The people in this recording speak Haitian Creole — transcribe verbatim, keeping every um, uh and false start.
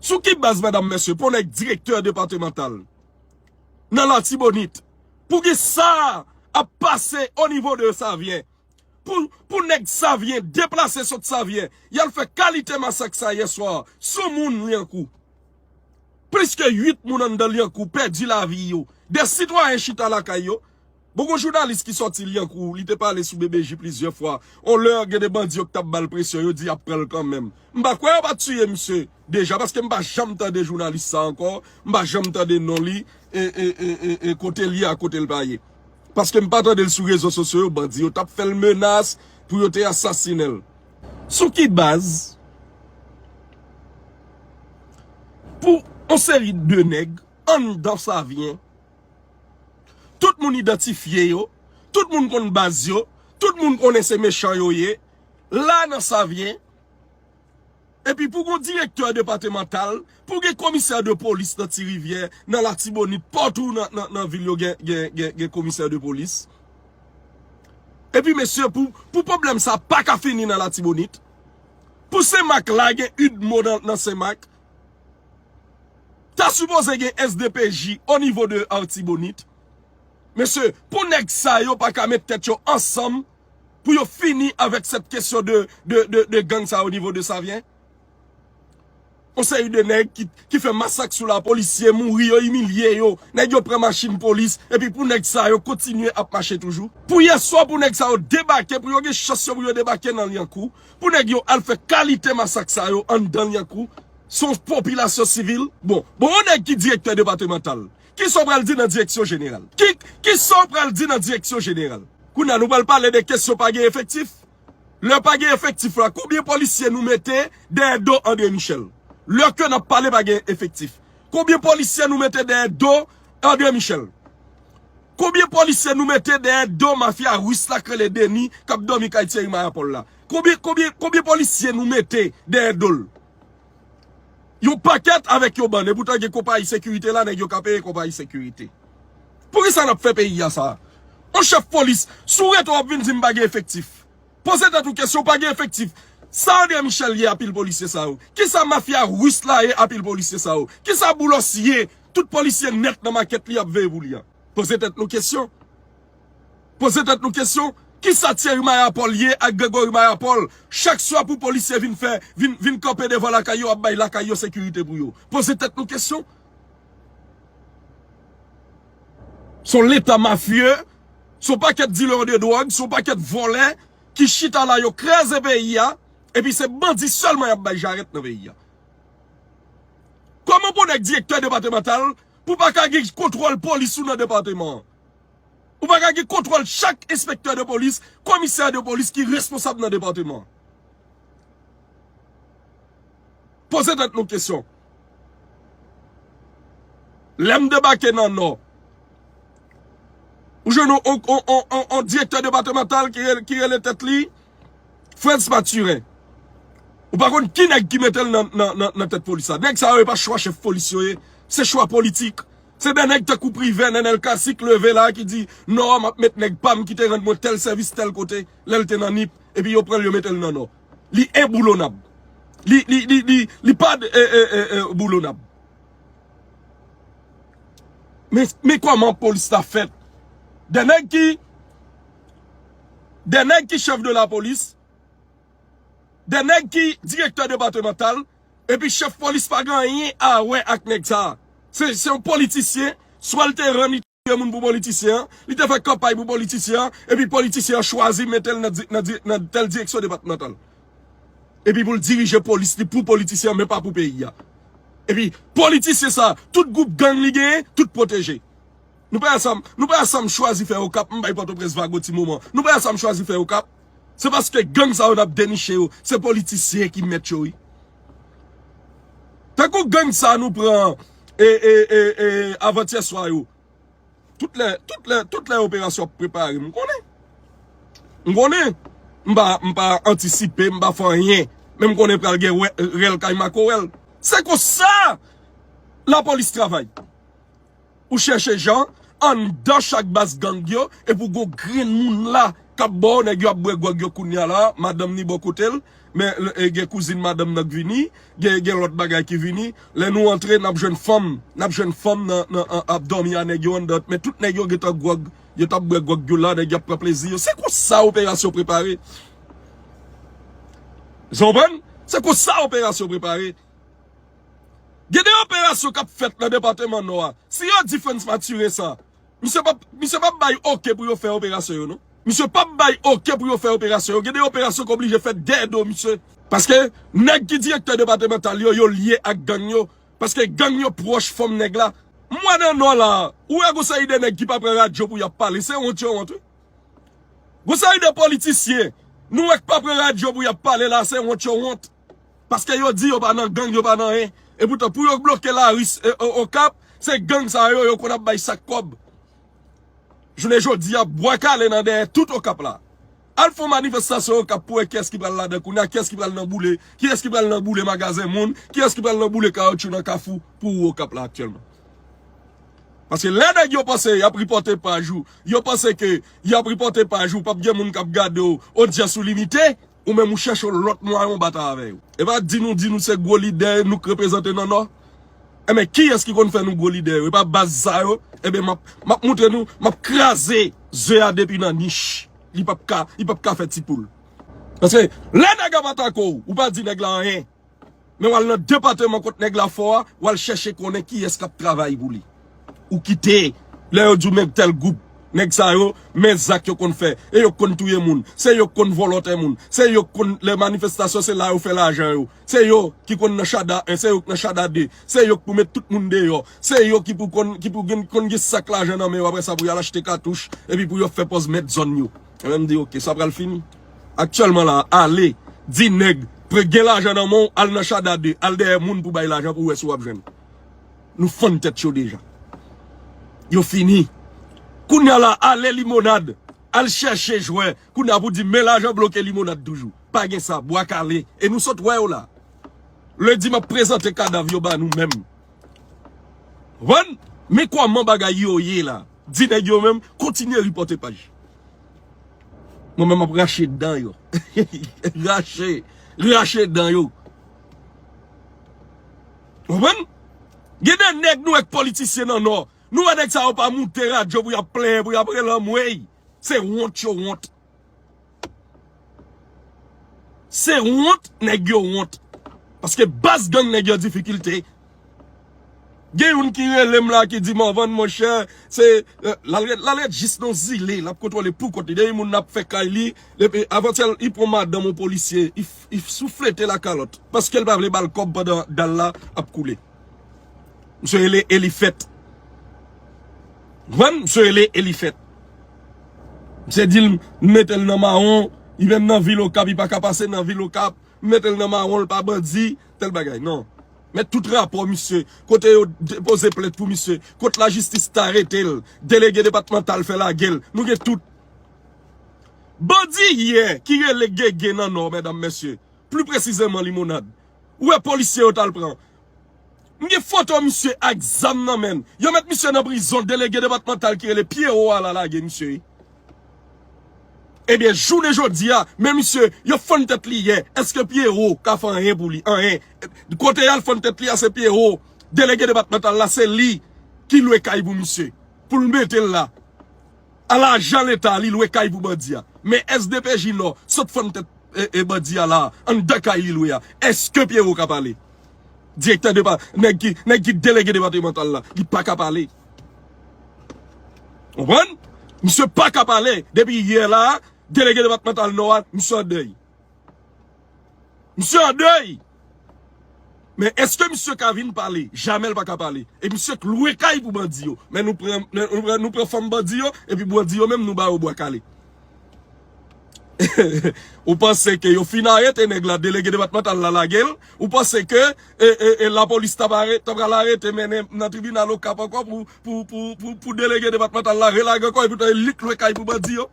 Sou ki baz, medam, mesye, pou nèg direktè depatmantal nan Latibonit, pou gen sa ap pase o nivo de Savyen, pou, pou nèg Savyen deplase sot Savyen, y al fè kalite masak sa yè swa sou moun Lyankou. Plis ke uit moun anndan Lyankou pèdi lavi yo. De sitwayen chita lakay yo. Bon, gon jounalis ki sòti Lyankou, li te pale sou B B J plizyè fwa. On lè, gen de bandi yo ki t ap ba l presyon, yo di y ap pran l kanmenm. M pa kwè yo pa t tiye misye deja, paske m pa janm tande jounalis sa ankò, m pa janm tande non li, e, e, e, e, e kote l ye a, kote l pa ye. Paske m pa tande l sou rezo sosyo yo, bandi yo t ap fè l menas pou yo te asasinen l. Sou ki baz? Pou on seri de nèg anndan Savyen, tout moun idantifye yo, tout moun konn baz yo, tout moun konnen se mechan yo ye, la nan Savyen, epi pou gon direktè depatmantal, pou gen komisè de polis nan Ti Rivyè, nan Latibonit, patou nan, nan, nan vil yo gen, gen, gen, gen komisè de polis. Epi, mesye, pou, pou pwoblèm sa pa ka fini nan Latibonit, pou Senmak la gen UDMO nan, nan Senmak, ta sipoze gen S D P J o nivo de Latibonit. Mesye, pou nèg sa yo pa ka met tèt yo ansanm pou yo fini avèk sèt kesyon de, de, de, de gang sa o nivo de Savyen. On seri de nèg ki, ki fè masak sou la, polisye mouri, yo imilye yo, nèg yo pran machin polis, epi pou nèg sa yo kontinye ap mache toujou. Pou yè swa, pou nèg sa yo debake, pou yo gen chans yo pou yo debake nan Lyankou, pou nèg yo al fè kalite masak sa yo anndan Lyankou, se yon popilasyon sivil. Bon, bon, yon nèg ki direktè depatmantal, kisa w pral di nan direksyon jeneral? Ki, kisa w pral di nan direksyon jeneral? Kounye a, nou pral pale de kesyon pa gen efektif. Lè pa gen efektif la, konbyen polisye nou mete dèyè do André Michel? Lè ke n ap pale pa gen efektif. Konbyen polisye nou mete dèyè do André Michel? Konbyen polisye nou mete dèyè do mafya ris la k rele Denis k ap dòmi kay Thierry Mayapòl la? Konbyen, konbyen, konbyen polisye nou mete dèyè do l? Yon pakèt avèk yon bann. Epoutan gen konpayi sekirite la, nèg yo ka peye konpayi sekirite. Poukisa n ap fè peyi a sa? On chèf polis, si w rete w ap vin di m pa gen efektif. Poze tèt ou kesyon, pa gen efektif. Sa André Michel ye a pil polisye sa yo? Kisa mafya ris la ye a pil polisye sa yo? Kisa Boulos ye? Tout polisye nèt nan makèt li ap veye pou li a. Poze tèt nou kesyon. Poze tèt nou kesyon. Kisa Thierry Mayapòl ye ak Gregory Mayapòl? Chak swa pou polisye vin fè, vin, vin kanpe devan lakay yo, ap bay lakay yo sekirite pou yo. Poze tèt nou kesyon. Se yon leta mafye, se yon pakèt dilè de dwòg, se yon pakèt vòlè ki chita la, yo kraze peyi a, epi se bandi sèlman y ap bay jarèt nan peyi a. Kòman pou nèg direktè depatmantal, pou pa ka gen kontwòl polis ou nan depatman an? Ou pa ka gen kontwòl chak enspektè de polis, komisè de polis ki responsab nan depatman an? Poze tèt nou kesyon. Lè m debake nan Nò, ou jwenn on, on, on, on, on, on direktè depatmantal ki rele, ki rele tèt li Frantz Mathurin. Ou pa konn ki nèg ki mete l nan, nan, nan, nan tèt polis la. Nèg sa yo, e pa chwa chèf polis yo ye. Se chwa politik. Se de nèg tankou Privè, Nenel Cassy k leve la, ki di, "Non, m ap met nèg pa m ki te rann mwen tèl sèvis tèl kote, lè l te nan Nip, epi yo pran l, yo mete l nan Nò." Li enboulonab. Li, li, li, li, li pa, e, e, e, e, boulonab. Men, men kòman polis la fèt? De nèg ki, de nèg ki chèf de la polis, de nèg ki direktè depatmantal, epi chèf polis pa gen anyen a wè ak nèg sa a. Se, se yon politisyen, swa l te rann, li tiye moun pou politisyen an, li te fè kanpay pou politisyen an, epi politisyen an chwazi mete l nan di-, nan di-, nan tèl direksyon depatmantal. Epi pou l dirije polis li pou politisyen an, men pa pou peyi a. Epi politisyen sa, tout gwoup gang li genyen, tout pwoteje. Nou pa ansanm, nou pa ansanm chwazi fè Okap, m bay Pòtoprens vag yon ti moman. Nou pa ansanm chwazi fè Okap. Se paske gang sa yo n ap deniche yo, se politisyen ki mèt yo, wi. Tankou gang sa nou pran, e, e, e, e, avantyè swa yo. Tout lè, tout lè, tout lè operasyon ap prepare, m konnen. M konnen. M pa, m pa antisipe, m pa fè anyen. Men m konnen pral gen wè-, rèl kay makowèl. Se konsa lapolis travay. Ou chèche jan, anndan chak baz gang yo, epi w gon grenn moun la k ap ba w, nèg yo ap bwè gwòg yo kounye a la, madanm ni bò kote l, Men, e, gen kouzin madanm nan k vini, gen, gen lòt bagay ki vini. Lè nou antre, n ap jwenn fanm, n ap jwenn fanm nan, nan, an, ap dòmi a nèg yo anndan. Men tout nèg yo gentan gwòg, yo t ap bwè gwòg yo la, nèg yo ap pran plezi yo. Se konsa operasyon prepare. Zòbòn, se konsa operasyon prepare. Gen de operasyon k ap fèt nan depatman Nò a. Si yo di Frantz Mathurin sa, misye p ap, misye p ap bay oke pou yo fè operasyon yo, non. Misye p ap bay oke pou yo fè operasyon yo. Gen de operasyon k oblije fèt dèyè do misye. Paske nèg ki direktè depatmantal yo, yo lye ak gang yo. Paske gang yo pwòch fanm nèg la. M wè nan Nò la, ou wè gon seri de nèg ki pa pran radyo pou y ap pale. Se wont yo wont, wi. Gon seri de politisyen, nou wè k pa pran radyo pou y ap pale la, se wont yo wont. Paske yo di yo pa nan gang, yo pa nan anyen. Epoutan, pou yo bloke lari, e, o, Okap, se gang sa yo, yo konn ap bay sak kòb. Jounen jodi a, bwa kale nan dèyè tout Okap la. Al fè yon manifestasyon Okap pou wè kiyès ki pral ladan kounye a, kiyès ki pral nan boule, kiyès ki pral nan boule magazen moun, kiyès ki pral nan boule kawotchou nan kafou pou ou Okap la aktyèlman. Paske lè nèg yo panse y ap ripòte paj ou, yo panse ke y ap ripòte paj ou, p ap gen moun k ap gade w, odyans ou limite, ou menm ou chèche yon lòt mwayen w batay avè yo. E pa di nou, di nou se gwo lidè, nou k reprezante nan Nò. Enben, kiyès ki konn fè nou gwo lidè yo? E pa baz sa yo? Enben, m ap, m ap moutre nou, m ap kraze ze a depi nan nich. Li p ap ka, li p ap ka fè ti poul. Paske lè nèg ap atake w, ou pa di nèg la anyen. Men w al nan depatman kot nèg la fò a, w al chèche konnen kiyès k ap travay pou li. Ou kite, lè yo di w men tèl gwoup, nèg sa yo, men zak yo konn fè, e yo k konn touye moun, se yo k konn vòlò tè moun, se yo k konn lè manifestasyon, se la yo fè lajan yo, se yo ki konn nan chada en, se yo k nan chada de, se yo k pou met tout moun deyò, se yo ki pou konn, ki pou gen, konn gen sak lajan nan men yo, apre sa pou y al achte katouch, epi pou yo fè pòz mèt zòn yo. Mwen menm m di, oke, sa pral fini. Aktyèlman la, ale, di nèg, pre-, gen lajan nan men w, al nan chada de, al dèyè moun pou bay lajan pou w wè si w ap jwenn. Nou fann tèt yo deja. Yo fini. Kounye a la, ale Limonad, al chèche jwè. Kounye a pou di, men lajan bloke Limonad toujou. Pa gen sa, bwa kale. E nou sot wè yo la. Lendi, m ap prezante kadav yo ba nou menm. Konprann? Men kòman bagay yo ye la. Di nèg yo menm, kontinye ripòte paj. Mwen menm, m ap rache dan yo. Rache, rache dan yo. Konprann? Gen de nèg nou wè k politisyen nan Nò. Nou wè nèg sa yo pa moute radyo pou y ap plenyen, pou y ap rele anmwey. Se wont yo wont. Se wont, nèg yo wont. Paske baz gang nèg yo difikilte. Gen youn ki rele m la, ki di, Morvan, monchè, se, eh, l al ret, l al ret jis nan zile, l ap kontwole pou kont li. Depi moun nan ap fè kay li, depi avantyè, li pran madanm yon polisye, li f-, li souflete lakalòt. Paske l pa vle ba l kòb pandan dal la ap koule. Misye rele Elifèt. Konprann? Misye rele Elifèt. Misye di l, m mete l nan mawon, li menm nan vil Okap, li pa ka pase nan vil Okap, m mete l nan mawon, l pa bandi, tèl bagay. Non. Men tout rapò misye, kote yo depoze plent pou misye, kot lajistis t arete l, delege depatmantal fè lage l, nou gen tout. Bandi yè ki rele Gege nan Nò, medam, mesye, pli presizeman Limonad. Ou wè polisye yo t al pran. M gen foto misye ak zam nan men l. Yo met misye nan prizon, delege depatmantal ki rele Pyero a la lage misye, wi. Ebyen, jounen jodi a, men misye, yo fann tèt li yè. Èske Pyero ka fè anyen pou li? Anyen. Kote y al fann tèt li a, se Pyero, delege depatmantal la, se li ki lwe kay pou misye. Pou l mete l la. A lajan Leta, li lwe kay pou bandi a. Men S D P J Nò sot fann tèt, e, e, bandi a la, anndan kay li lwe a. Èske Pyero ka pale? Direktè depa-, nèg ki, nèg ki delege depatmantal la, li pa ka pale. Konprann? Misye pa ka pale. Depi yè la, delege depatmantal Nò a, misye an dèy. Misye an dèy. Men èske misye ka vin pale? Jamè l pa ka pale. E misye k lwe kay pou bandi yo. Men nou pran, nou pran, nou pran fanm bandi yo, epi bandi yo menm nou ba yo bwa kale. Ou panse ke yo fin arete nèg la, delege depatmantal la lage l? Ou panse ke, e, e, e, lapolis t ap are-, t ap pral arete mennen nan tribinal Okap ankò pou, pou, pou, pou, pou delege depatmantal la relage ankò, epi tou e li k lwe kay pou bandi yo?